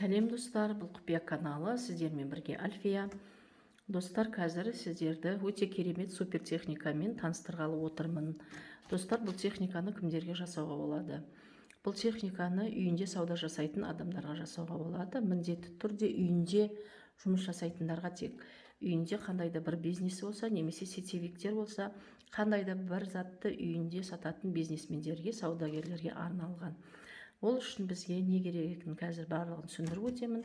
Сәлем, достар! Бұл Құпия каналы, сіздермен бірге Альфия. Достар, қазір сіздерді өте керемет супер техникамен таныстырғалы отырмын. Достар, бұл техниканы кімдерге жасауға болады? Бұл техниканы үйінде сауда жасайтын адамдарға жасауға болады. Міндетті түрде үйінде жұмыс жасайтындарға, тек үйінде қандай да бір бизнесі болса немесе сетевиктер болса, қандай да бір затты үйінде сататын бизнесмендерге, саудагерлерге арналған. Ол үшін бізге не керек екенін қазір барлығын түсіндіріп өтемін.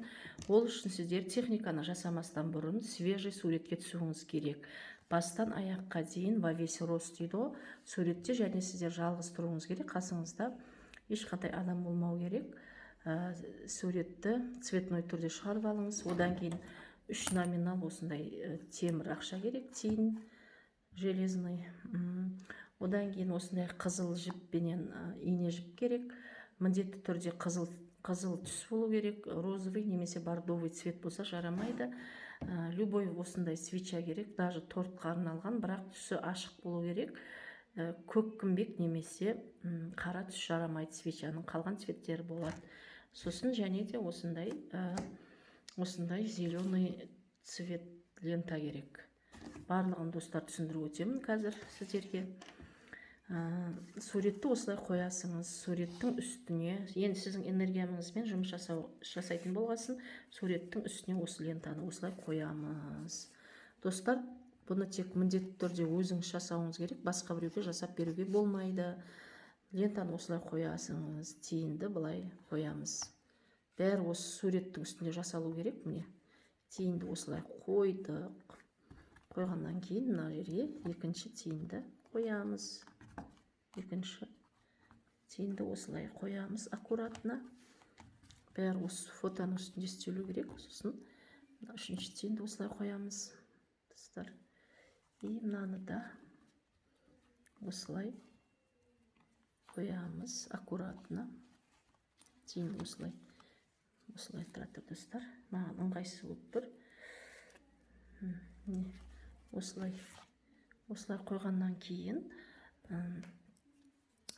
Ол үшін сіздер техниканы жасамастан бұрын свежий суретке түсуіңіз керек. Бастан аяққа дейін, во весь рост дейді ғой суретте, және сіздер жалғыз тұруыңыз керек, қасыңызда ешқандай адам болмау керек. Суретті цветной түрде шығарып алыңыз. Одан кейін 3 номинал осындай темір ақша керек, тиын железный. Одан кейін осындай қызыл жіппенен ине жіп керек. Міндетті түрде қызыл түс болу керек, розовый немесе бордовый цвет болса жарамайды. Любой осындай свеча керек, даже тортқа арналған, бірақ түсі ашық болу керек. Көк күмбек немесе қара түс жарамайды, свечаның қалған цветтері болады. Сосын және де осындай зеленый цвет лента керек. Барлығын, достар, түсіндіріп өтемін қазір сіздерге. Суретті осылай қоясыңыз. Суреттің үстіне енді сіздің энергияңызбен жұмыс жасайтын болғасын, суреттің үстіне осы лентаны осылай қоямыз. Достар, бұны тек міндетті түрде өзіңіз жасауыңыз керек, басқа біреуге жасап беруге болмайды. Лентаны осылай қоясыңыз, тиынды былай қоямыз. Бәрі осы суреттің үстінде жасалу керек. Міне, тиынды осылай қойдық. Қойғаннан кейін мына жерге екінші тиынды қоямыз. Екінші тиынды осылай қоямыз аккуратно. Бәрі осы фотоның үстінде істелу керек. Сосын мына үшінші тиынды осылай қоямыз, достар. И мынаны да осылай қоямыз аккуратно. Тиынды осылай тұра тұр, достар. Маған ыңғайсыз болып тұр. Міне, осылай қойғаннан кейін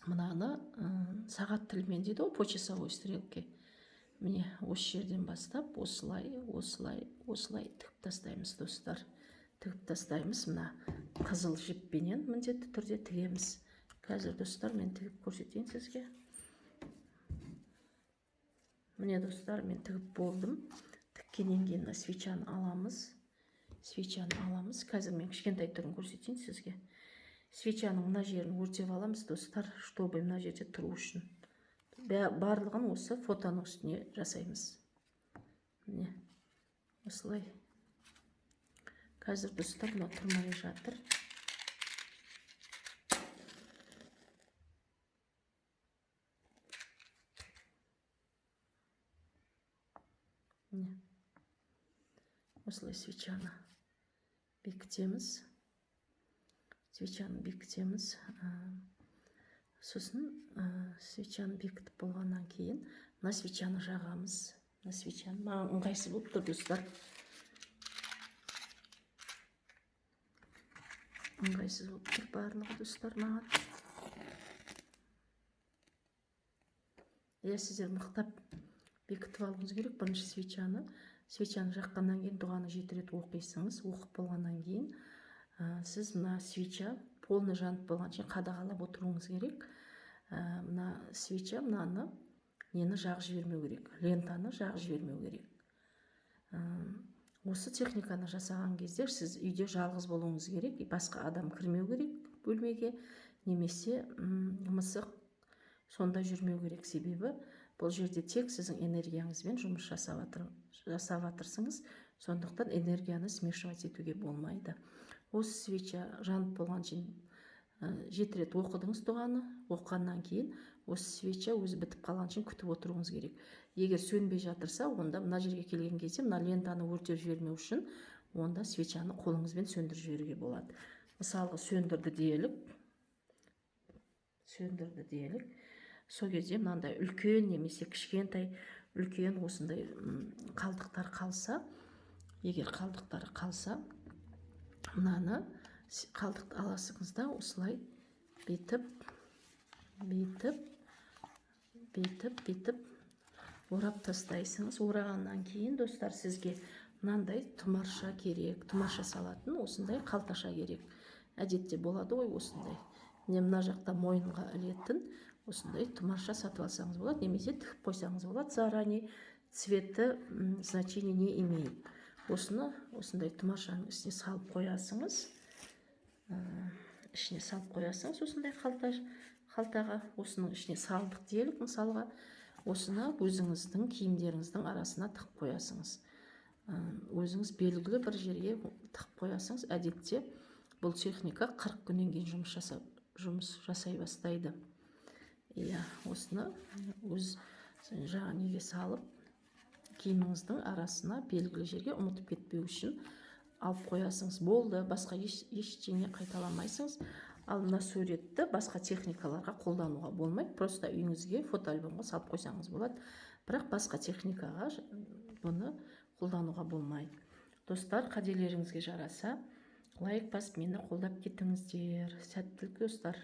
мынаны сағат тілімен дейді ғой, по часовой стрелке. Міне, осы жерден бастап осылай, осылай, осылай тігіп тастаймыз, достар. Тігіп тастаймыз, мына қызыл жіппенен міндетті түрде тігеміз. Қазір, достар, мен тігіп көрсетейін сізге. Міне, достар, мен тігіп болдым. Тіккеннен кейін мына свечаны аламыз. Свечаны аламыз. Қазір мен кішкентай түрін көрсетейін сізге. Свечаның мына жерін өртеп аламыз, достар, чтобы мына жерде тұру үшін. Барлығын осы фотоның үстіне жасаймыз. Міне, осылай. Қазір, достар, мына тұрмай жатыр. Міне, осылай свечаны бекітеміз. Свечаны бекітеміз. Сосын свечаны бекітіп болғаннан кейін мына свечаны жағамыз. Мына свечаны маған ыңғайсыз болып тұр, достар. Ыңғайсыз болып тұр барлығы, достар, маған. Иә, сіздер мықтап бекітіп алуыңыз керек бірінші свечаны. Свечаны жаққаннан кейін дұғаны 7 рет оқисыңыз. Оқып болғаннан кейін сіз мына свеча полный жанып болғанша қадағалап отыруыңыз керек. Мына свеча мынаны нені жағып жібермеу керек, лентаны жағып жібермеу керек. Осы техниканы жасаған кезде сіз үйде жалғыз болуыңыз керек, басқа адам кірмеу керек бөлмеге, немесе мысық сонда жүрмеу керек. Себебі бұл жерде тек сіздің энергияңызбен жұмыс жасап жатырсыңыз, сондықтан энергияны смешивать етуге болмайды. Осы свеча жанып болған кейін 7 рет оқыдыңыз дұғаны, оқығаннан кейін осы свеча өзі бітіп қалған шейін күтіп отыруыңыз керек. Егер сөнбей жатырса, онда мына жерге келген кезде мына лентаны өртеп жібермеу үшін онда свечаны қолыңызбен сөндіріп жіберуге болады. Мысалға, сөндірді делік, сөндірді делік. Сол кезде мынандай үлкен немесе кішкентай үлкен осындай қалдықтар қалса, егер қалдықтар қалса, мынаны қалдықты аласыңыз да осылай бүйтіп, бүйтіп, бүйтіп, бүйтіп Орап тастайсыңыз. Орағаннан кейін, достар, сізге мынандай тұмарша керек, тұмарша салатын осындай қалташа керек. Әдетте болады ғой осындай. Міне, мына жақта мойынға ілетін осындай тұмарша сатып алсаңыз болады немесе тігіп қойсаңыз болады заранее. Цветі значения не имеет. Осыны осындай тұмаршаның ішіне салып қоясыңыз. Ішіне салып қоясыңыз осындай қалтаға. Осының ішіне салдық делік мысалға. Осыны өзіңіздің киімдеріңіздің арасына тығып қоясыңыз. Өзіңіз белгілі бір жерге тығып қоясыңыз. Әдетте бұл техника 40 күннен кейін жұмыс жасай бастайды. Иә, осыны өз жаңа неге салып, киіміңіздің арасына белгілі жерге ұмытып кетпеу үшін алып қоясыңыз. Болды, басқа ештеңе қайталамайсыңыз. Ал мына суретті басқа техникаларға қолдануға болмайды. Просто үйіңізге фотоальбомға салып қойсаңыз болады, бірақ басқа техникаға бұны қолдануға болмайды. Достар, қаделеріңізге жараса, лайк басып, мені қолдап кетіңіздер. Сәттілік, достар!